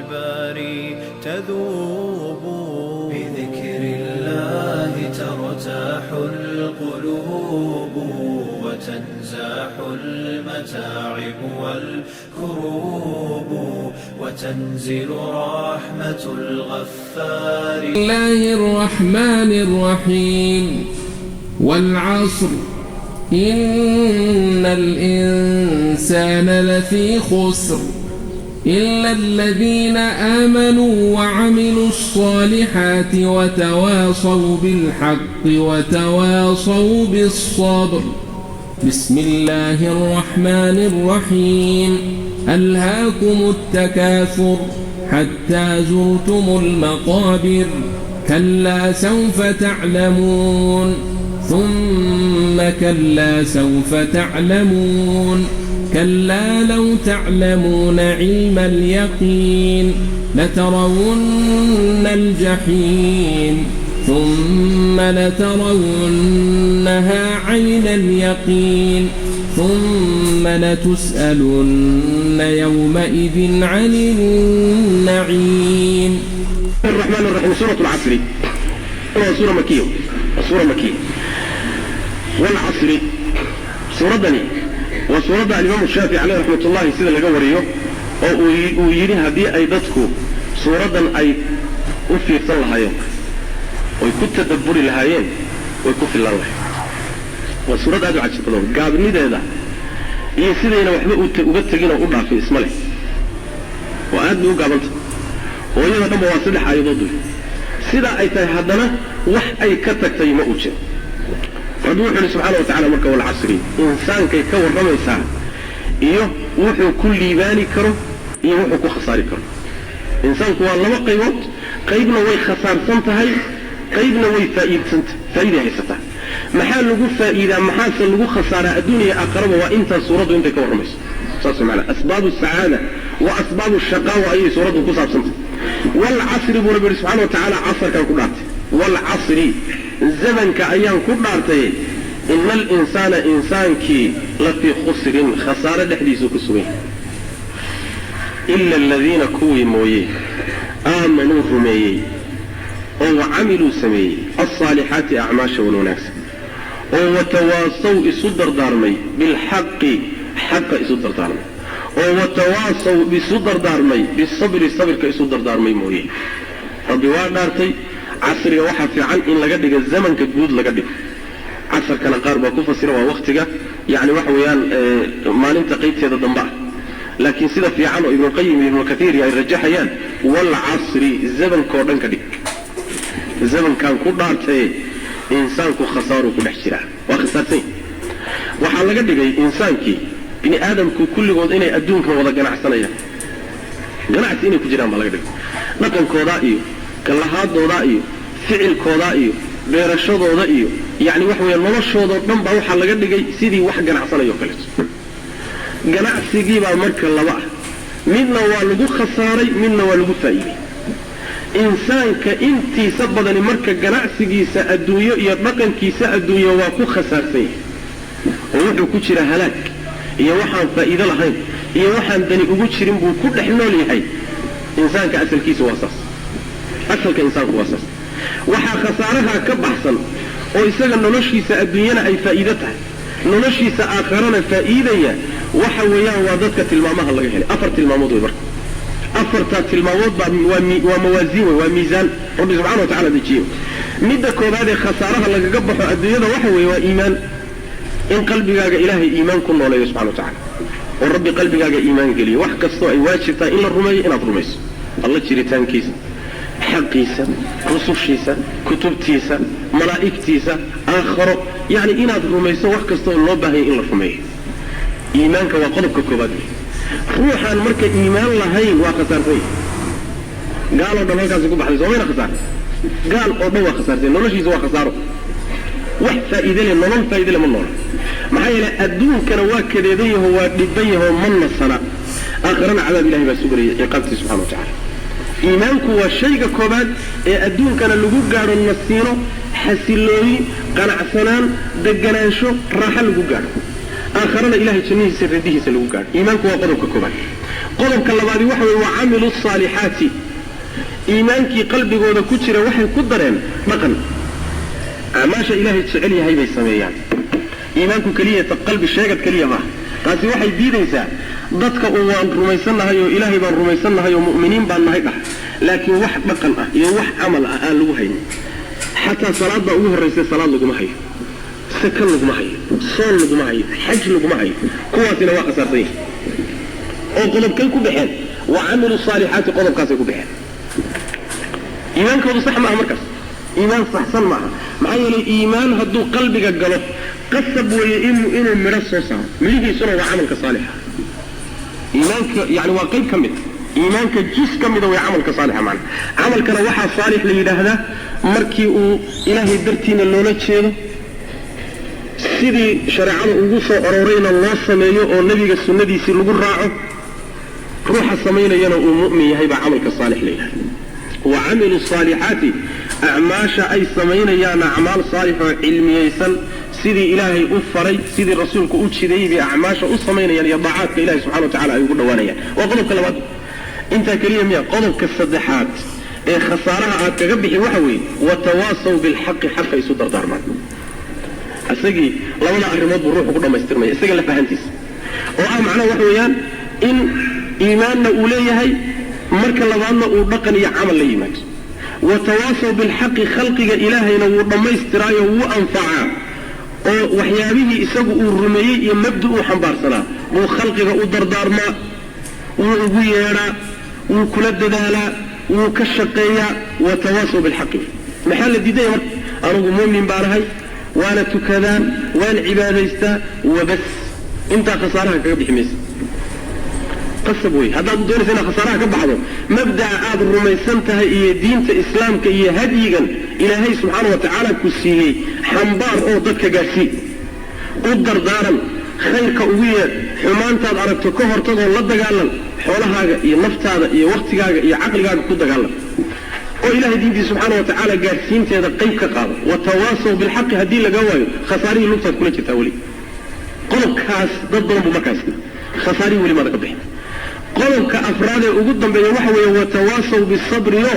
الباري تذوب. بذكر الله ترتاح القلوب وتنزاح المتاعب والكروب وتنزل رحمة الغفار. الله الرحمن الرحيم. والعصر، إن الإنسان لفي خسر، إلا الذين آمنوا وعملوا الصالحات وتواصوا بالحق وتواصوا بالصبر. بسم الله الرحمن الرحيم. ألهاكم التكاثر حتى زرتم المقابر. كلا سوف تعلمون، ثم كلا سوف تعلمون. كلا لو تعلمون علم اليقين لترون الجحيم، ثم لترونها عين اليقين، ثم لتسألن يومئذ عن النعيم. الرحمن الرحيم. سورة العصر waa سورة مكية، سورة مكية. والعصر، suuraddani waa suuradda alimaamu Shaafici caleyh raxmat ullahi sida laga wariyo oo uu yidhi haddii ay dadku suuraddan ay u fiirsan lahaayeen oy ku tadabburi lahaayeen, way ku fillaan lahayd. Waa suurad aad u cajib badan, gaabnideeda iyo sidayna waxba uga tegin oo u dhaafin isma leh, oo aad bay u gaabanta. Hooyada dhanba waa saddex aayadood wey. Sidaa ay tahay haddana wax ay ka tagtay ma uu jiro. Rabbi wuxuu ihi subxaana wa tacala, marka والعصر insaankay ka warramaysaa iyo wuxuu ku liibaani karo iyo wuxuu ku khasaari karo. Insaanku waa laba qaybood: qaybna way khasaarsan tahay, qaybna way faa'iidsanta, faa'iiday haysataa. Maxaa lagu faa'iidaa, maxaase lagu khasaaraa adduun iyo aakharaba? Waa intaas suuraddu intay ka warramayso, saas maanaa. أسباب السعادة وأسباب الشقاوة ayay suuraddu ku saabsantay. والعصر buu rabbi yihi subxana wa tacaala, casarkaan ku dhaartay. والعصر, zamanka ayaan ku dhaartay. إن الإنسان insaankii لفي خسر, khasaare dhexdiisuu ku sugan yahay. إلا الذين kuwii mooye آمنوا rumeeyey oo وعملوا sameeyey الصالحات acmaasha wan wanaagsan, oo وتواصوا isu dardaarmay بالحق xaqa isu dardaarmay, oo وتواصوا isu dardaarmay بالصبر sabirka isu dardaarmay mooye. Rabbi waa dhaartay. Casriga waxaa fiican in laga dhigo zamanka guud laga dhigo. Casarkana qaar baa ku fasira waa waktiga, yani waxa weeyaan maalinta qaybteeda dambe ah. Laakiin sida fiican oo Ibnuqayim iyo Ibnukaiir ay rajaxayaan, والعصر zamankoo dhan ka dhig. Zamankan ku dhaartaye, insaanku khasaaruu ku dhex jiraa, waa khasaarsan. Waxaa laga dhigay insaankii, bini aadamku kulligood inay adduunkan wada ganacsanayaan, ganacsi inay ku jiraan baa laga dhigay. Dhaqankoodaa iyo kallahaadoodaa iyo ficilkoodaa iyo beerashadooda iyo yacni waxa weya noloshoodao dhan baa waxaa laga dhigay sidii wax ganacsanayo o kaleeto. Ganacsigiibaa marka laba ah: midna waa lagu khasaaray, midna waa lagu faa'iidey. Insaanka intiisa badani marka ganacsigiisa adduunyo iyo dhaqankiisa adduunyo waa ku khasaarsan yahay, oo wuxuu ku jira halaag iyo waxaan faa'iido lahayn iyo waxaan dani ugu jirin buu ku dhex nool yahay. Insaanka asalkiisa waa saas, asalka insaanku waa saas. Waxaa khasaaraha ka baxsan oo isaga noloshiisa adduunyana ay faa'iido tahay, noloshiisa aakharana faa'iidaya, waxa weeyaan waa dadka tilmaamaha laga helay. Afar tilmaamood wey. Marka afartaa tilmaamood baa waa mawaasiin wey, waa miisaan Rabbi subxana wa tacala dejiye. Midda koobaad ee khasaaraha lagaga baxo adduunyada waxa weeye waa iimaan, in qalbigaaga Ilaahay iimaan ku nooleeyo subxana wa tacala, oo Rabbi qalbigaaga iimaan geliyo. Wax kastoo ay waajib tahay in la rumeeyo inaad rumayso: Alla jiritaankiisa, xaqiisa, rusushiisa, kutubtiisa, malaa'igtiisa, aakharo, yacni inaad rumayso wax kastoo loo baahanya in la rumeeyo. Iimaanka waa qodobka koobaad wey. Ruuxaan marka iimaan lahayn waa khasaarsan yahay. Gaal oo dhan halkaasi ku baxday, soomayna khasaar? Gaal oo dhan waa khasaarsan, noloshiisa waa khasaaro, wax faa'iide leh, nolol faa'iide leh ma noola. Maxaa yeele adduunkana waa kadeedan yaho, waa dhiban yaho, ma nasana. Aakharana cadaab Ilahay baa suganaya, ciqaabtii subxana wa tacala. Iimaanku waa shayga koobaad ee adduunkana lagu gaadho nasiino, xasilooyi, qanacsanaan, deganaansho, raaxo lagu gaadho. Aakharana Ilahay jannihiisa radihiisa lagu gaadho. Iimaanku waa qodobka koobaad. Qodobka labaadi waxa weye wa camilu saalixaati. Iimaankii qalbigooda ku jira waxay ku dareen dhaqan, acmaasha Ilaahay jecel yahay bay sameeyaan. Iimaanku keliya qalbi sheegad keliya maaha. Taasi waxay diidaysaa dadka uu waan rumaysannahay oo Ilaahay baan rumaysannahay oo mu'miniin baan nahay dhah, laakiin wax dhaqan ah iyo wax camal ah aan lagu haynin. Xataa salaad baa ugu horraysa, salaad laguma hayo, saka laguma hayo, soon laguma hayo, xaj laguma hayo. Kuwaasina waa khasaarsan yihin oo qodobkay ku baxeen wa camilu saalixaati, qodobkaasay ku baxeen. Iimaankoodu sax maaha markaas, iimaan saxsan maaha. Maxaa yeelay iimaan hadduu qalbiga galo qasab weeye inuu midho soo saaro, midhihiisuna waa camalka saalixa. Iimaanka yani waa qayb ka mid iimaanka, jus ka mida way camalka saalixa. Macna camalkana waxaa saalix la yidhaahdaa markii uu Ilaahay dartiina loola jeedo, sidii shareecada ugu soo aroorayna loo sameeyo oo nebiga sunnadiisii lagu raaco, ruuxa samaynayana uu mu'min yahay baa camalka saalix la yidhahda. Wa camilu saalixaati, acmaasha ay samaynayaan acmaal saalix oo cilmiyeysan, sidii Ilaahay u faray, sidii rasuulku u jideeyey bay acmaasha u samaynayaan iyo daacaadka Ilahay subxana wa tacala ay ugu dhowaanayaan. Waa qodobka labaad. Intaa keliya miya? Qodobka saddexaad ee khasaaraha aad kaga bixi waxa weeye watawaasaw bilxaqi, xaqa isu dardaarmaan. Isagii labada arrimood buu ruuxu ku dhammaystirmaya isaga la fahantiisa, oo ah macnaha waxa weeyaan in iimaanna uu leeyahay, marka labaadna uu dhaqan iyo camal la yimaado. Watawaasaw bilxaqi, khalqiga Ilaahayna wuu dhammaystiraayo, wuu anfacaa, oo waxyaabihii isagu uu rumeeyey iyo mabda uu xambaarsanaa buu khalqiga u dardaarmaa, wuu ugu yeedhaa, wuu kula dadaalaa, wuu ka shaqeeyaa. Watawaasaw bilxaqi. Maxaa la diidaya marka? Anugu muumin baanahay, waana tukadaa, waan cibaadaystaa, wabas, intaa khasaaraha kaga bixi maysa. Qasab wey haddaad doonaysa inaad khasaaraha ka baxdo, mabda'a aad rumaysan tahay iyo diinta islaamka iyo hadyigan Ilaahay subxaana wa tacaala ku siiyey xambaar oo dadka gaadhsii, u dardaaran, khayrka ugu yeedh, xumaantaad aragto ka hortagoo la dagaalan, xoolahaaga iyo naftaada iyo wakhtigaaga iyo caqligaaga ku dagaalan, oo Ilahay diintiisa subxaana wa tacaala gaadhsiinteeda qayb ka qaado. Watawaasaw bilxaqi haddii laga waayo, khasaarihii lugtaad kula jirtaa weli. Qodobkaas dad badan buu markaas khasaarihii weli maada ka bixin. Qodobka afraad ee ugu dambeeya waxa weeye watawaasaw bisabrio,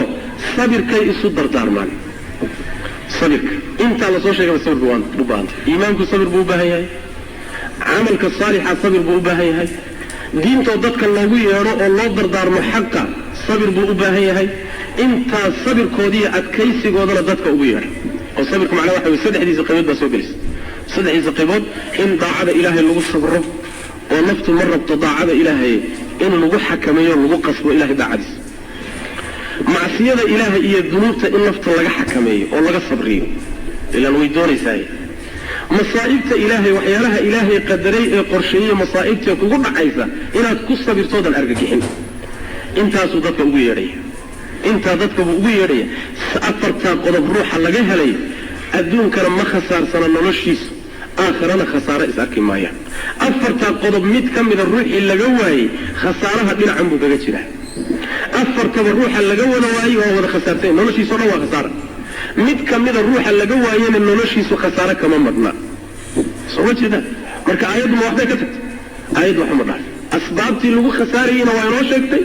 sabirkay isu dardaarmaan. Sabirka intaa lasoo sheegaba sabir buu u baahantay. Iimaanku sabir buu u baahan yahay, camalka saalixa sabir buu u baahan yahay, diintoo dadka loogu yeedho oo loo dardaarmo xaqa sabir buu u baahan yahay. Intaas sabirkoodiiyo adkaysigoodana dadka ugu yeedha, oo sabirku macnaha waxa weye saddexdiisa qaybood baa soo gelaysa. Saddexdiisa qaybood, in daacada Ilaahay lagu sabro, oo naftu ma rabto daacada Ilaahay in lagu xakameeyo, lagu qasbo Ilahay daacadiisa. Macsiyada Ilaahay iyo dunuubta in nafta laga xakameeyo oo laga sabriyo, ilaan way doonaysaay. Masaa'ibta Ilaahay, waxyaalaha Ilaahay qadaray ee qorsheeyey, masaa'ibta kugu dhacaysa inaad ku sabirtoodan argagixin. Intaasuu dadka ugu yeedhaya, intaa dadka buu ugu yeedhaya. Afartaa qodob ruuxa laga helay adduunkana ma khasaarsana noloshiisu, aakharana khasaare is arki maayaan. Afartaa qodob mid ka mida ruuxii laga waayey khasaaraha dhinacan buu kaga jiraa. Afartaba ruuxa laga wada waayey waa wada khasaartay, noloshiiso dhan waa khasaara. Mid ka mida ruuxa laga waayena noloshiisu khasaare kama madhna. Soo ma jeedaan? Marka aayaddu ma waxbay ka tagtay? Aayaddu waxuma dhaaf. Asbaabtii lagu khasaarayeyna waa inoo sheegtay,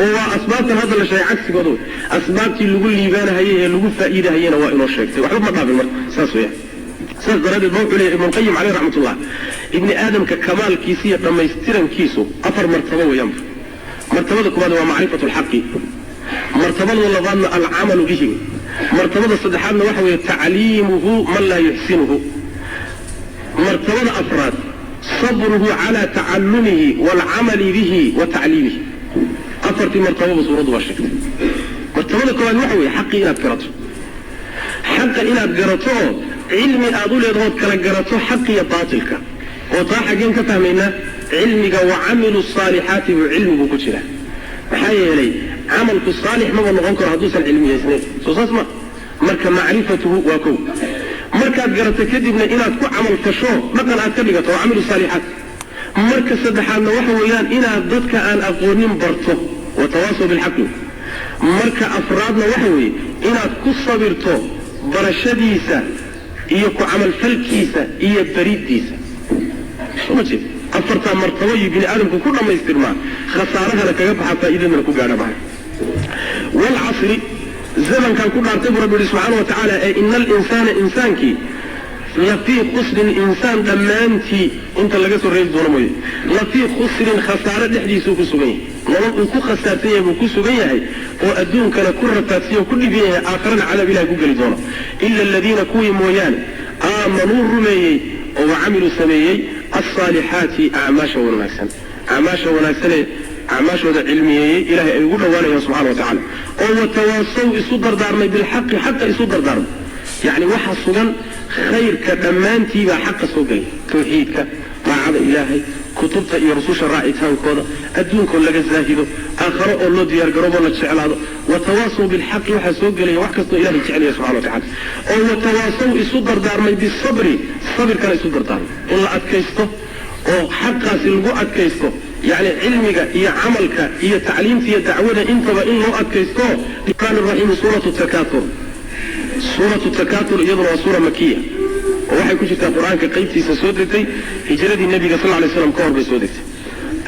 oo waa asbaabtan hadda la sheegay cagsigooda wey. Asbaabtii lagu liibaanahayey ee lagu faa'iidahayeyna waa inoo sheegtay. Waxba ma dhaafin marka, saas weeyaan. Saas daraaddeed ba wuxuu leeyahy Ibnulqayim caleyh raxmatullah, ibni aadamka kamaalkiisa iyo dhammaystirankiisu afar martabo weeyaanba. Martabada koowaad waa macrifatu alxaqi, martabada labaadna alcamalu bihi, martabada saddexaadna waxa weeye tacliimuhu man laa yuxsinuhu, martabada afraad sabruhu cala tacalumihi waalcamali bihi wa tacliimihi. Afartii martababa suuraddu waa sheegtay. Martabada koowaad waxa weeye xaqii inaad garato, xaqa inaad garato oo cilmi aad u leedahood kala garato xaqiyo baatilka. Oo taa xaggeen ka fahmaynaa? Cilmiga wa camilu saalixaati buu cilmigu ku jiraa. Maxaa yeelay camalku saalix maba noqon karo hadduusan cilmiyaysnayn, soo saas ma? Marka macrifatuhu waa kow. Markaad garato kadibna inaad ku camal fasho, dhaqan aad ka dhigato, waa camilu saalixaat. Marka saddexaadna waxa weeyaan inaad dadka aan aqoonin barto, watawaasaw bilxaqi. Marka afraadna waxa weeye inaad ku sabirto barashadiisa iyo ku camalfalkiisa iyo baridiisa. Soo Soo ma jeed? Afartaa martabo iyo bini aadamku ku dhammaystirmaa, khasaarahana kaga baxa, faa'iidadana ku gaadha maha. Waalcasri, zamankan ku dhaartay buu Rabbi yihi subxaana wa tacaala, ee ina alinsaana, insaankii, lafii khusrin, insaan dhammaantii inta laga soo reebi doono mooye, lafii khusrin, khasaare dhexdiisuu ku sugan yahay. Nolol uu ku khasaarsan yahay buu ku sugan yahay, oo adduunkana ku rafaadsiyo ku dhiban yahay, aakharana cadaab ilahay ku geli doono. Ila aladiina, kuwii mooyaane, aamanuu, rumeeyey, oo wacamiluu, sameeyey, alsaalixaati, acmaasha wanaagsan, acmaasha wanaagsanee acmaashooda cilmiyeeyey, ilahay ay ugu dhowaanayaan subxana wa tacala, oo watawaasow, isu dardaarmay, bilxaqi, xaqa isu dardaarmay. Yacni waxa sugan khayrka dhammaantiibaa xaqa soo gelaya: tawxiidka, daacada Ilaahay, kutubta iyo rususha raacitaankooda, adduunkoo laga zaahido, aakharo oo loo diyaargaroobo, la jeclaado. Watawaasow bilxaqi waxaa soo gelaya wax kastoo Ilahay jecelaya subxana wa tacala. Oo watawaasow, isu dardaarmay, bisabri, sabirkana isu dardaarmay, in la adkaysto oo xaqaasi lagu adkaysto, yacni cilmiga iyo camalka iyo tacliimta iyo dacwada intaba in loo adkaysto. Raxmaan raxiim. Suuratu Takaatur. Suuratu Takaatur iyaduna waa suura makiya, oo waxay ku jirtaa Qur-aanka qaybtiisa soo degtay hijradii Nebiga sal lay slam ka hor bay soo degtay.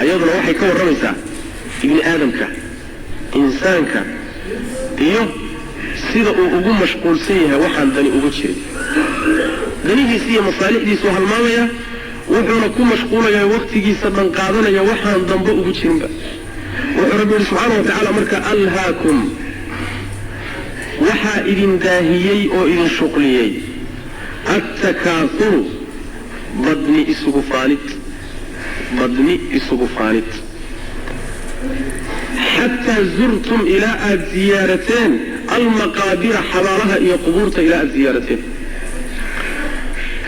Iyaduna waxay ka warramaysaa ibni aadamka, insaanka, iyo sida uu ugu mashquulsan yahay waxaan dani ugu jirin. Danihiisa iyo masaalixdiisuu halmaamaya, wuxuuna ku mashquulayaa, waktigiisa dhan qaadanaya waxaan dambe ugu jirinba. Wuxuu Rabbi yihi subxaana wa tacaala marka: alhaakum, waxaa idin daahiyey oo idin shuqliyey, attakaahuru, badni isugu faanid, badni isugu faanid, xataa zurtum, ilaa aada ziyaarateen, almaqaabira, xabaalaha iyo qubuurta ilaa aada ziyaarateen.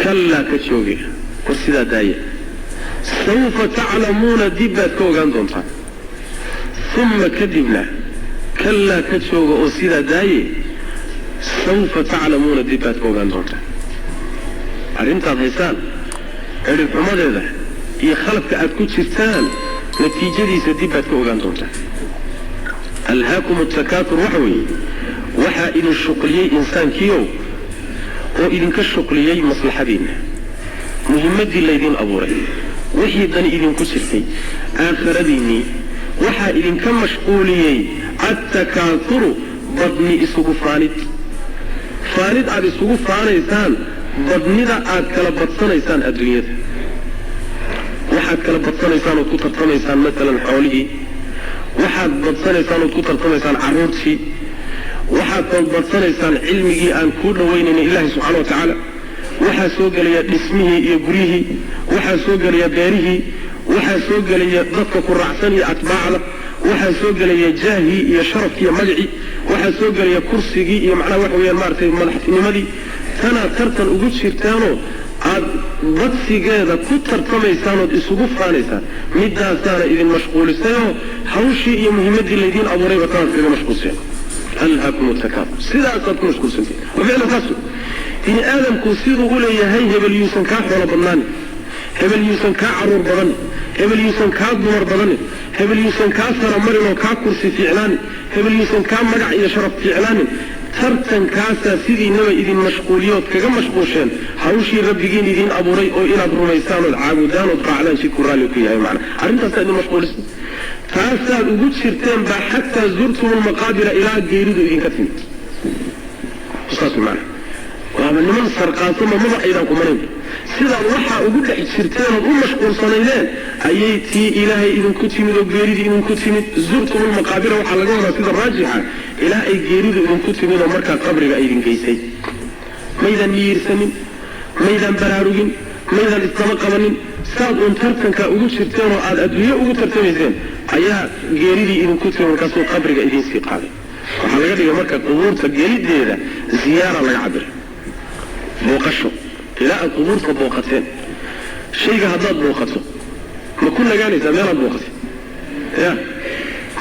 Kallaa, ka jooge, war sidaa daaya. Sawfa taclamuuna, dib baad ka ogaan doontaan. Uma, kadibna, kallaa, ka jooga oo sidaa daaye. Sawfa taclamuuna, dib baad ka ogaan doontaan arrintaad haysaan cidhib xumadeeda iyo khaladka aad ku jirtaan natiijadiisa, dib baad ka ogaan doontaan. Alhaakum atakaatur waxa weeye waxaa idin shuqliyey insaankiiow, oo idinka shuqliyey maslaxadiinna, muhimmaddii laydin abuuray, wixii dani idinku jirtay, aakhiradiinnii. Waxaa idinka mashquuliyey attakaahuru, badni isugu faanid, faanid aada isugu faanaysaan, badnida aad kala badsanaysaan adduunyada. Waxaad kala badsanaysaan ood ku tartamaysaan maalan xoolihii, waxaad badsanaysaan ood ku tartamaysaan carruurtii, waxaad badsanaysaan cilmigii aan kuu dhawaynayna Ilaahi subxana wa tacaala. Waxaa soo gelaya dhismihii iyo guryihii, waxaa soo gelaya beerihii, waxaa soo gelaya dadka ku raacsan iyo atbaacda, waxaa soo gelaya jaahii iyo sharafkii iyo magacii, waxaa soo gelaya kursigii iyo macnaha waxa weeyaan maaragtay madaxtinimadii. Tanaad tartan ugu jirtaanoo aad badsigeeda ku tartamaysaan ood isugu faanaysaan, midaasaana idin mashquulisayoo hawshii iyo muhimmaddii laydiin abuurayba tanaad kaga mashquulseen. Alhaakum takaatur, sidaasaad ku mashquulsantiin. Wa ficlan saas bini aadamku siduu u leeyahay: hebel yuusan kaa xoolo badnaanin, hebel yuusan kaa caruur badanin, hebel yuusan kaa dumar badanin, hebel yuusan kaa saramarin oo kaa kursi fiicnaanin, hebel yuusan kaa magac iyo sharaf fiicnaanin. Tartankaasaa sidiinaba idin mashquuliyood kaga mashquusheen hawshii Rabbigiin idiin abuuray, oo inaad rumaysaan ood caabudaan ood raacdaan jidku raalli ku yahay. Macna arrintaasaa idin mashquulisa, taasaad ugu jirteen baa, xataa zurtum lmaqaabira, ilaa geeridu idinka timid. Saas macna waaba niman sarqaansama maba aydaan kumanayn. Sidaad waxaa ugu dhex jirteen ood u mashquulsanaydeen ayay tii Ilaahay idinku timid oo geeridii idinku timid. Zurtum lmaqaabira waxaa laga wadaa, sida raajixa, ilaa ay geeridu idinku timid oo markaa qabriga ay idin geysay. Maydaan niyiirsanin, maydaan baraarugin, maydaan isdaba qabanin. Saad uun tartankaa ugu jirteen oo aad adduunyo ugu tartamayseen ayaa geeridii idinku timid, markaasuu qabriga idinsii qaaday. Waxaa laga dhigay marka qubuurta gelideeda ziyaara laga cabiray, booqasho, ilaa aad qubuurta booqateen. Shayga haddaad booqato, ma ku nagaanaysaa meelaad booqatay? Ya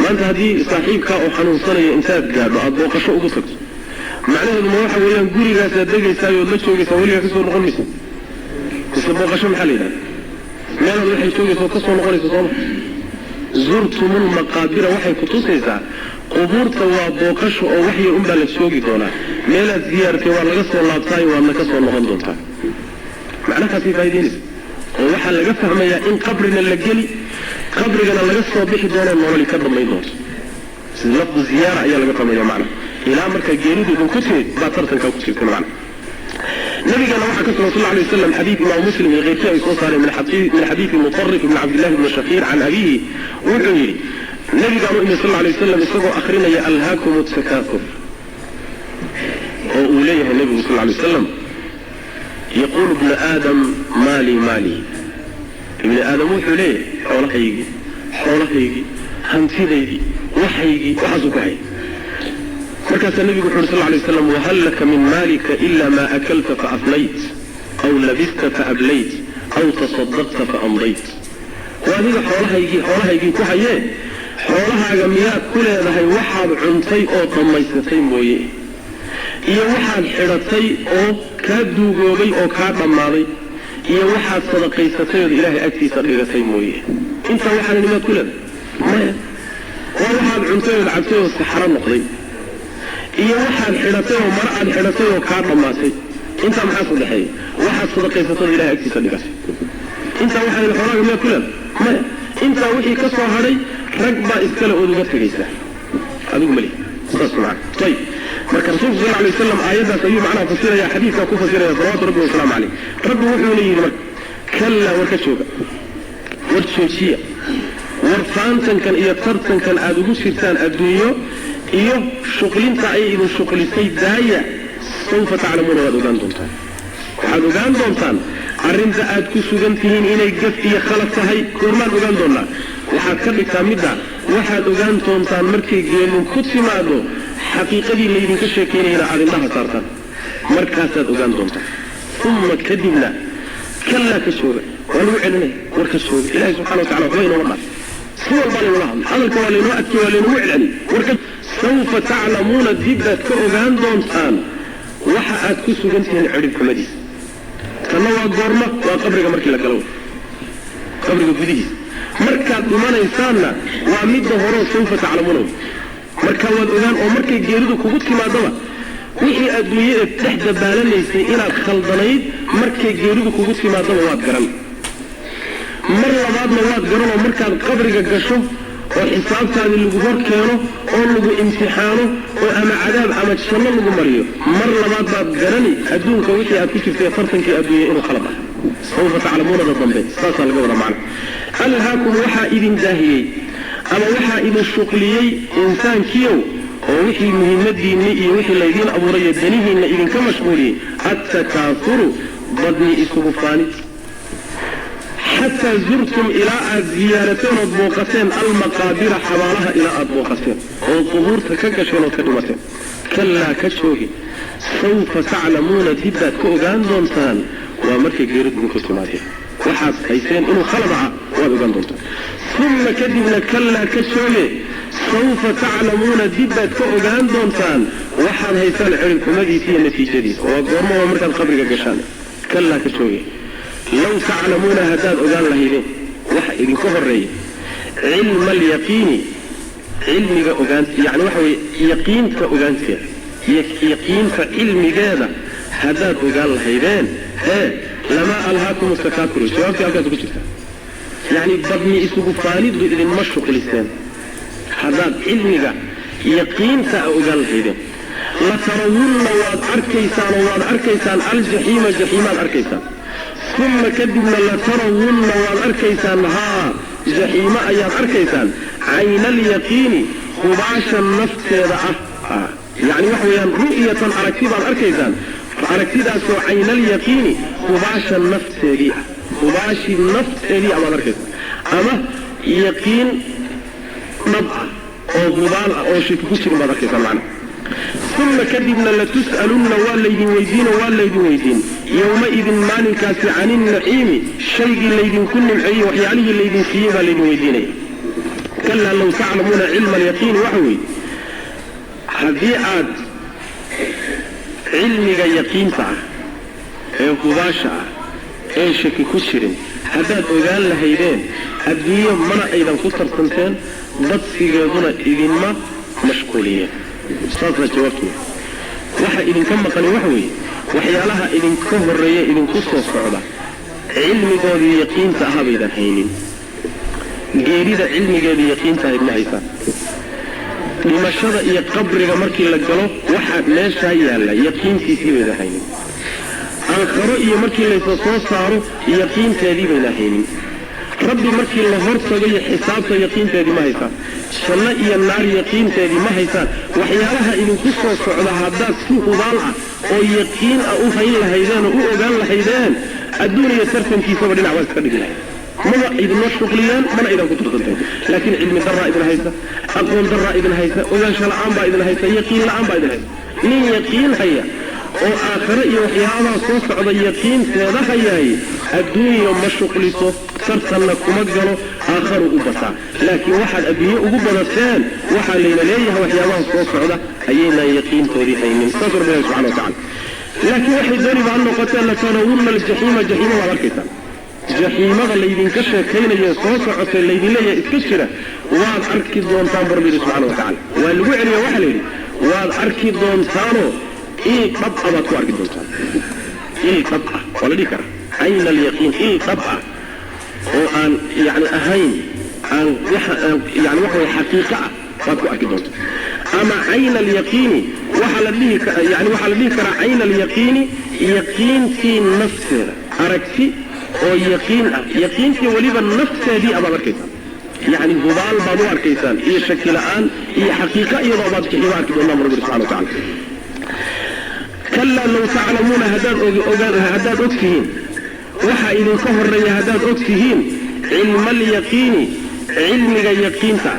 maanta haddii saaxiibkaa oo xanuunsanaya intaad gaadho aada booqasho ugu tagto, macnaheedu ma waxa weeyaan gurigaasaad degaysaay ood la joogaysaa, weligaa kasoo noqon maysa? Mise booqasho maxaa la yidhahda? Meelaad waxay joogaysa ood kasoo noqonaysa, sooma? Zurtumulmaqaabira waxay kutusaysaa qubuurta waa booqasho oo wax yar unbaa la joogi doonaa. Meelaad ziyaaratay waa laga soo laabtaayo, waadna ka soo noqon doontaa. Macnahaasay faa'idaynaysa. Oo waxaa laga fahmayaa in qabrina la geli, qabrigana laga soo bixi doono, nololi ka dambayn doonto. Sida lafdu ziyaara ayaa laga fahmaya macna. Ilaa markaa geeridu idinku timid baa tartankaa ku jirta macna. Nabigana waxaa ka sugan sal alay wasalam xadiid imaam Muslim iyo keyrkii ay soo saareen min xadiidi Mutarif ibni Cabdillahi ibni Shakiir can abiihi. Wuxuu yidhi nabigaan u imi sal alay wasalam isagoo akhrinaya alhaakum takaathur, oo uu leeyahay nabigu sal alay wasalam: yaquulu ibnu aadam maali maali. Ibni aadam wuxuu leeyahay xoolahaygii, xoolahaygii, hantidaydii, waxaygii, waxaasuu ku hayay. Markaasaa nabigu wuxu uri sal lay waslam: wahal laka min maalika ila ma akalta faafnayt, aw labista faablayt, aw tasadaqta faamdayt. Waa adiga xoolahaygii, xoolahaygii ku hayee, xoolahaaga miyaad ku leedahay waxaad cuntay oo dhammaysatay mooye, iyo waxaad xidhatay oo kaa duugoobay oo kaa dhammaaday, iyo waxaad sadaqaysatay ood Ilaahay agtiisa dhigatay mooye? Intaa waxaana miyaad ku leedahay? Maya. Waa waxaad cuntay ood cabtay oo saxaro noqday, iyo waxaad xidhatay oo maro aad xidhatay oo kaa dhammaatay. Intaa maxaa sadexeeya? Waxaad sadaqaysatay ood Ilahay agtiisa dhigatay. Intaa waxaan xoolaaga miyaad ku leedahay? Maya. Intaa wixii ka soo hadhay rag baa iskale ood uga tegaysaa, adigu mali. Saas macana. Ayib, marka rasuulku sal alay wasalam aayaddaas ayuu macnaha fasiraya, xadiidkaa ku fasiraya, salawatu rabbi wasalaamu caleyh. Rabbi wuxuuna yidhi marka: kallaa, war ka jooga, war joojiya, war faantankan iyo tartankan aada ugu jirtaan adduunyo iyo shuqlinta ay idin shuqlisay daaya. Sawfa taclamuuna, waad ogaan doontaan, waxaad ogaan doontaan arrinta aad ku sugan tihiin inay gaf iyo khalad tahay. Goormaan ogaan doonaa? Waxaad ka dhigtaa midda: waxaad ogaan doontaan markay geelun ku timaado, xaqiiqadii laydinka sheekaynayana aad indhaha saartaan, markaasaad ogaan doontaan. Uma kadibna kallaa, ka jooga, waa lagu celinaya, war ka jooga. Ilahi subxana watacala waxba inooma dhaaf, si walbaa laynoola hadlay, hadalka waa laynoo adkey, waa laynagu celceliyey. Warka sawfa taclamuuna, dib baad ka ogaan doontaan waxa aad ku sugan tihiin cidhib xumadiisa. Tanna waa goorma? Waa qabriga markii la galo, qabriga gudihiisa markaad dhimanaysaanna. Waa midda horeo sawfa taclamuuna, marka waad ogaan oo markay geeridu kugu timaadaba wixii adduunye ee dhex dabaalanaysay inaad khaldanayd, markay geeridu kugu timaadaba waad garan. Mar labaadna waad garan oo markaad qabriga gasho oo xisaabtaadii lagu hor keeno oo lagu imtixaano oo ama cadaab ama janno lagu mariyo, mar labaad baad garani adduunka wixii aad ku jirtay, tartankii adduunya inuu khalad ah. Sawfa taclamuunada dambe saasaa laga wadaa macna. Alhaakum, waxaa idin daahiyey ama waxaa idin shuqliyey insaankiiow, oo wixii muhiimadiinni iyo wixii laydiin abuurayo danihiinna idinka mashquuliyey, attakaasuru, badni isugu faanid, xataa zurtum, ilaa aad ziyaarateen ood booqateen, almaqaabira, xabaalaha ilaa aad booqateen oo qubuurta ka gasheen ood ka dhimateen. Kallaa, ka joogi. Sawfa taclamuuna, dib baad ka ogaan doontaan. Waa markay geeridu idinku timaadeen waxaad hayseen inuu khalad aha, waad ogaan doontaan. Uma kadibna kallaa, ka jooge. Sawfa taclamuuna, dib baad ka ogaan doontaan waxaad haysaan cirib xumadiisa iyo natiijadiisa. Waa goormo? Waa markaad qabriga gashaan. Kallaa, ka jooge. Low taclamuuna, haddaad ogaan lahaydeen waxa idinka horeeya, cilma alyaqiini, cilmiga ogaant, yani waxa weye yaqiinta ogaanteeda, yaqiinta cilmigeeda haddaad ogaan lahaydeen, hee, lamaa alhaakum takaakuru. Jawaabtii halkaas ku jirta. Yacni badni isugu faaniddu idinma shuqliseen haddaad cilmiga yaqiinta a ogaan lahaydeen. La tarawunna, waad arkaysaan oo waad arkaysaan, aljaxiima, jaxiimaad arkaysaan. Uma kadibna la tarawunna, waad arkaysaan, haa, jaxiimo ayaad arkaysaan, cayna alyaqiini, hubaasha nafteeda ah. Yacni waxa weeyaan ru'yatan, aragti baad arkaysaan, aragtidaasoo caynalyaqiini, hubaasha nafteedii ah, hubaashii nafteedii ah baad arkaysaan, ama yaqiin dhab ah oo hubaal ah oo shaki ku jirin baad arkaysaan macna. Uma kadibna latus'alunna, waa laydin weydiino, waa laydin weydiin, yowmaidin, maalinkaasi, cani naciimi, shaygii laydinku nimceeyey, waxyaalihii laydin siiyey baa laydin weydiinaya. Kalaa low taclamuuna cilma alyaqiini, waxa weeye haddii aad cilmiga yaqiinta ah ee hubaasha ah ee shaki ku jirin haddaad ogaan lahaydeen, adduunyo mana aydan ku tartanteen, badsigeeduna idinma mashquuliyeen. Saasaa jawaabtu. Waxa idinka maqani waxa weeye waxyaalaha idinka horreeya, idinku soo socda. Cilmigoodii yaqiinta ahaa baydan haynin. Geerida cilmigeedii yaqiinta ahayd ma haysaan. Dhimashada iyo qabriga markii la galo waxaad meeshaa yaalla yaqiintiisii baydan haynin. Aakharo iyo markii laysa soo saaro yaqiinteedii bayna haynin. Rabbi markii la hortago iyo xisaabta yaqiinteedii ma haysaan. Janno iyo naar yaqiinteedii ma haysaan. Waxyaalaha idinku soo socda haddaad si hubaal ah oo yaqiin ah u hayn lahaydeen oo u ogaan lahaydeen, adduun iyo tartankiisaba dhinac baad iska dhigi lahayd. Maba idinma shuqliyeen, mana idan ku tartanteen. Laakiin cilmi daraa idin haysa, aqoon daraa idin haysa, ogaansho la'aan baa idin haysa, yaqiin la'aan baa idin haysa. Nin yaqiin haya oo aakhare iyo waxyaabaha soo socda yaqiinteeda hayaay, adduunyo ma shuqliso, tartanna kuma galo, aakharu u bataa. Laakiin waxaad adduunyo ugu badateen, waxaa layna leeyahay waxyaabaha soo socda ayaynaan yaqiintoodii haynin. Saasuu rabbi ilahi subxana wa tacala. Laakiin waxay dooniba ha noqoteen, latarawunna aljaxiima, jaxiima waad arkaysaan. Jaxiimada laydinka sheekaynayo soo socotay, laydin leeyahay iska jira, waad arki doontaan bu rabbi yidhi subxana wa tacala. Waa lagu celiya, waxaa la yidhi waad arki doontaanoo il dhab ah baad ku arki doontaan. Il dhab ah waa la dhihi karaa, cayna alyaqiin, il dhab ah oo aan yani ahayn aan waxa yani waxa way xaqiiqo ah baad ku arki doontaan. Ama cayna alyaqiini waxaa la dhihi, yani waxaa la dhihi karaa cayna alyaqiini, yaqiintii nafteeda, aragti oo yaqiin ah, yaqiintii weliba nafteedii abaad arkaysaan. Yani hubaal baad u arkaysaan iyo shaki la'aan iyo xaqiiqo iyadoo baad jaxiimo arki doontaan bu rabbi subxana wa tacala. Kalaa low taclamuuna, haddaad ogaan, haddaad og tihiin waxa idinka horreeya, haddaad og tihiin cilma alyaqiini, cilmiga yaqiinta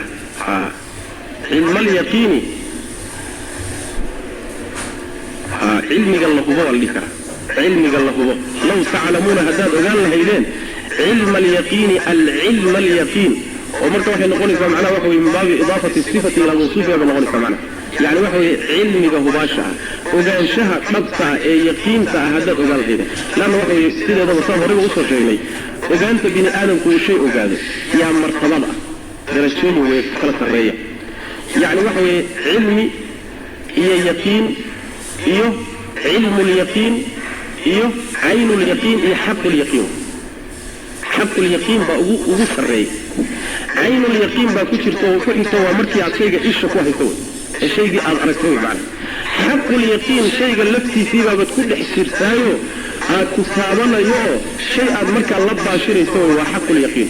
ah, cilma alyaqiini, cilmiga la hubo waa la dhihi karaa, cilmiga la hubo. Low taclamuuna, haddaad ogaan lahaydeen cilma alyaqiini, alcilma alyaqiin, oo marka waxay noqonaysaa macnaha waxa weye min baabi idaafati sifati ilaa mawsuufiha bay noqonaysaa. Macnaha yani waxa weeye cilmiga hubaasha ah, ogaanshaha dhabta ah ee yaqiinta ah haddaad ogaan lahaydeen. Laanna waxa weye sideedaba saan horeyba usoo sheegnay, ogaanta bini aadamku uu shay ogaado yaa martabad ah, darajooyin way kala sarreeya. Yani waxa weeye cilmi iyo yaqiin iyo cilmu lyaqiin iyo caynu lyaqiin iyo xaqu lyaqiin. Xaqu lyaqiin baa ugu sarreeya. Caynulyaqiin baa ku jirta oo ku xigta, waa markii aad shayga isha ku hayso wey, ee shaygii aad aragto wey. Macna xaqulyaqiin shayga laftiisii baabaad ku dhex jirtaayo, aad ku taabanayo oo shay aad markaa la baashirayso wey, waa xaqulyaqiin.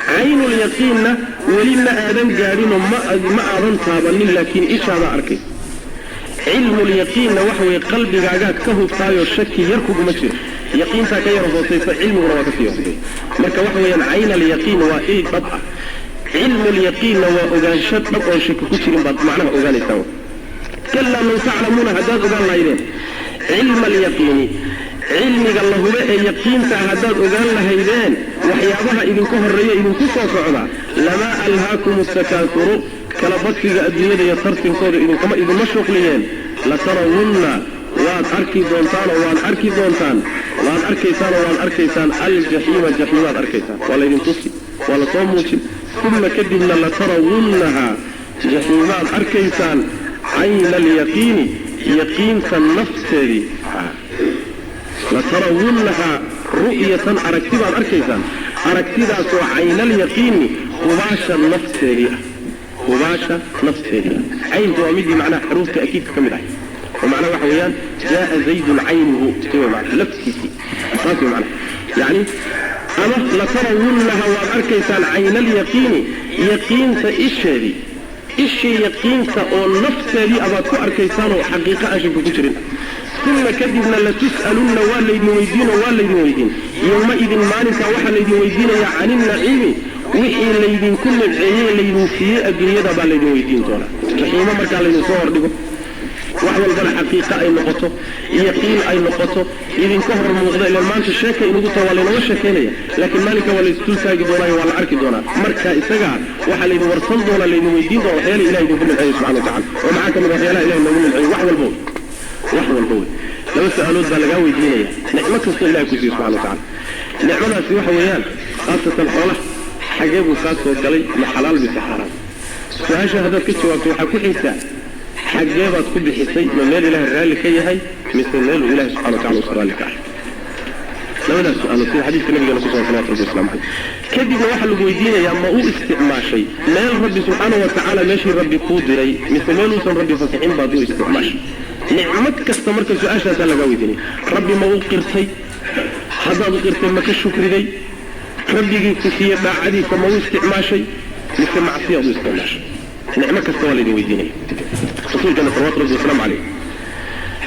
Caynulyaqiinna weli ma aadan gaadhinoo ma aadan taabanin, laakiin ishaadaa arkay. Cilmulyaqiinna waxa weeye qalbigaagaad ka hubtaayoo shaki yar kuguma jiro, yaqiintaa ka yar hoosaysa, cilmiguna waa kasii hooseeya. Marka waxa weeyaan cayn alyaqiin waa il dhab ah, cilmulyaqiinna waa ogaansho dhab oon shaki ku jirin baad macnaha ogaanaysaa. Kalaa low taclamuuna, haddaad ogaan lahaydeen cilma alyaqiini, cilmiga la hube ee yaqiinta haddaad ogaan lahaydeen waxyaabaha idinka horreeya idinku soo socda, lamaa alhaakum atakaasuru, kala badsiga adduunyada iyo tartinkooda idinkama idinma shuqliyeen. Latarawunna, waad arki doontaanoo waad arki doontaan, waad arkaysaanoo waad arkaysaan, aljaxiima, jaxiimaad arkaysaan, waa laydin tusi, waa lasoo muujin. Uma kadibna latarawunnaha, jaxiimaad arkaysaan, cayna alyaqiini, yaqiinta nafteedii. Latarawunnahaa ru'yatan, aragti baad arkaysaan, aragtidaasoo caynalyaqiini, hubaasha nafteedii ah, hubaasha nafteedii ah. Cayntu waa midii macnaha xuruufta akiidka ka mid ahay, oo macnaha waxa weeyaan jaaa zaydun caynuhu, mana laftiisii, saas wey macnaha. Yani ama latarawunnaha, waad arkaysaan caynalyaqiini, yaqiinta isheedii, ishii yaqiinta oo nafteedii abaad ku arkaysaan oo xaqiiqo aan shaki ku jirin. Uma kadibna latus'alunna, waa laydin weydiinoo waa laydin weydiin, yowmaidin, maalinkaa waxaa laydin weydiinayaa, cani naciimi, wixii laydinku nimceeyey, laydin siiyey adduunyada baa laydin weydiin doonaa. Jaxiimo markaa laydin soo hordhigo, wax walbana xaqiiqo ay noqoto, yaqiin ay noqoto, idinka hor muuqda. Ilaan maanta sheeka inugu taha, waa laynooga sheekaynaya, laakiin maalinka waa laysdul taagi doonaayo, waa la arki doonaa. Marka isagaa waxaa laydin warsan doonaa, laydin weydiin doona waxyaala ilahi idinku nimceeyey subxana wa tacala. Oo maxaa ka mid waxyaalaha ilahi noogu nimceeyey? Wax walba wey, wax walba wey. Laba su-aalood baa lagaa weydiinaya nicmo kastoo ilahay ku siiye subxana wa tacala. Nicmadaasi waxa weeyaan khaasatan xoolaha, xagee buu kaa soo galay, ma xalaal mise xaaraan? Su-aasha haddaad ka jawaabto, waxaa ku xigtaa xaggee baad ku bixisay, ma meel ilahay raalli ka yahay mise meeluu ilahay subxana wa tacala uusan raalli ka ahay? Labadaas su-aalo sida xadiiska nabigeena kusugan salawatu rabbi waslamu caleyh. Kadibna waxaa lagu weydiinayaa ma u isticmaashay meel rabbi subxaanahu watacaala meeshii rabbi kuu diray, mise meel uusan rabbi fasixin baad u isticmaashay? Nicmad kasta marka su-aashaasaa lagaa weydiinaya. Rabbi ma u qirtay? Haddaad u qirtay, ma ka shukriday? Rabbigii ku siiye daacadiisa ma u isticmaashay mise macsiyaad u isticmaashay? Nicmo kasta waa laydin weydiinaya. Rasuulkeena salawatu rabbi wasalaamu caleyh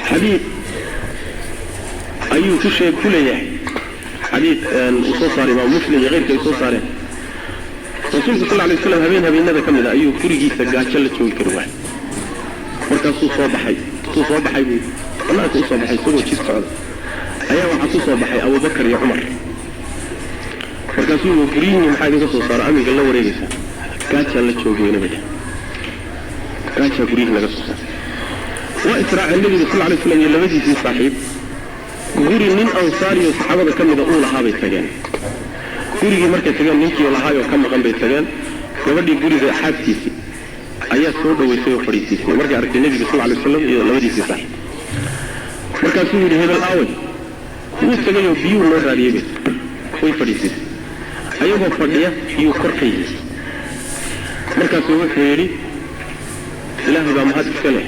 xadiid ayuu ku sheeg ku leeyahay, xadiid uu soo saaray imaam Muslim iyo keyrka ay soo saareen. Rasuulku sal lay waslam habeen habeenada ka mid a ayuu gurigiisa gaajo la joogi kari waayay. Markaasuu soo baxay. Intuu soo baxay buu banaanka usoo baxay. Isagoo jid socda ayaa waxaa ku soo baxay Abubakar iyo Cumar. Markaasuu guryihiini maxaa idinka soo saaro aminka la wareegaysaa? Gaajaa la joogi weyna bay dheh, gaajaa guryihii laga soo saaray. Waa israaceen nabiga sal lay slam iyo labadiisii saaxiib. Guri nin ansaariyo saxaabada ka mida uu lahaa bay tageen. Gurigii markay tageen, ninkii lahaayoo ka maqan bay tageen. Gabadhii guriga xaaskiisii ayaa soo dhaweysay oo fadhiisiisay markay aragtay nebiga sal lay waslam iyo labadiisii saaxiib. Markaasuu yidhi, hebel aaway? Wuu tegayoo biyuhu noo raadiyey bay. Way fadhiisiisay. Ayagoo fadhiya iyuu kor ka yimi. Markaasuu wuxuu yidhi, ilaahay baa mahad iska leh,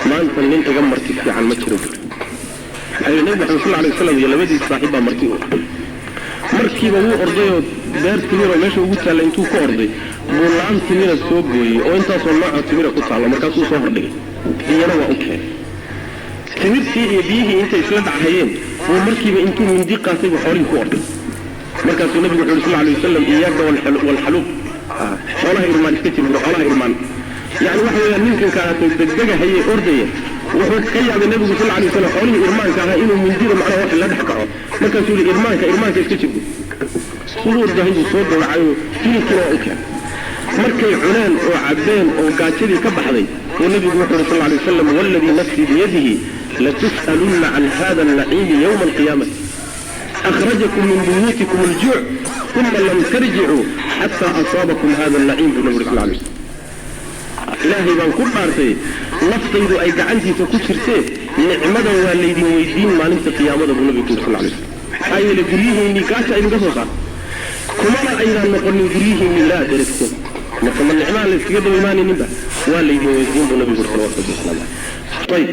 maanta nin iga marti fiican ma jiro buuri. Maxaa yidhi? Nebi Maxamed sal lay waslam iyo labadiisi saaxiib baa marti u ah. Markiiba wuu ordayoo beer timiroo meesha ugu taalla intuu ka orday buu laan timira soo gooyey oo intaasoo noocoo timira ku taallo. Markaasuu soo hordhigay, biyana waa u keenay. Timirtii iyo biyihii intay isla dhachayeen buu markiiba intuu mindi qaatay buu xoolihii ku orday. Markaasuu nabigu wuxu yuri sal lay wasalam, iyaaka waalxaluub, xoolaha irmaan iska jir bur, xoolaha irmaan. Yani waxa weeyaan ninkan kaatay degdegahaye ordaya wuxuu ka yaabay nabigu sal lay waslam xoolihii irmaanka ahaa inuu mindida macnaha wax la dhex kaco. Markaasuu yihi, irmaanka irmaanka iska jir bur. Siduu ordahay buu soo gowracayoo hilibkiina waa u keenay. Markay cuneen oo cabbeen oo gaajadii ka baxday buu nabigu wuxu yuri sal lay wasalam, waaladii nafsii biyadihi latus'alunna can hada alnaciimi yowma alqiyaamati, akhrajakum min buyuutikum aljuuc uma lam tarjicuu xataa asaabakum hada alnaciim, buu nabi uri sal lay slam. Ilaahay baan ku dhaartay naftaydu ay gacantiisa ku jirtee, nicmadan waa laydin weydiin maalinta qiyaamada, buu nabigu ku yuri sal lay slam. Maxaa yeele guryihiinnii gaaja idinka soo saar, kumana aydaan noqonin guryihiinni ilaa aad dheragteen. Marka ma nicmaha la iskaga daba imaanayninba? Waa laydin weydiin, buu nabigu uri salawatu rabbi waslamu caleyh. Ayib.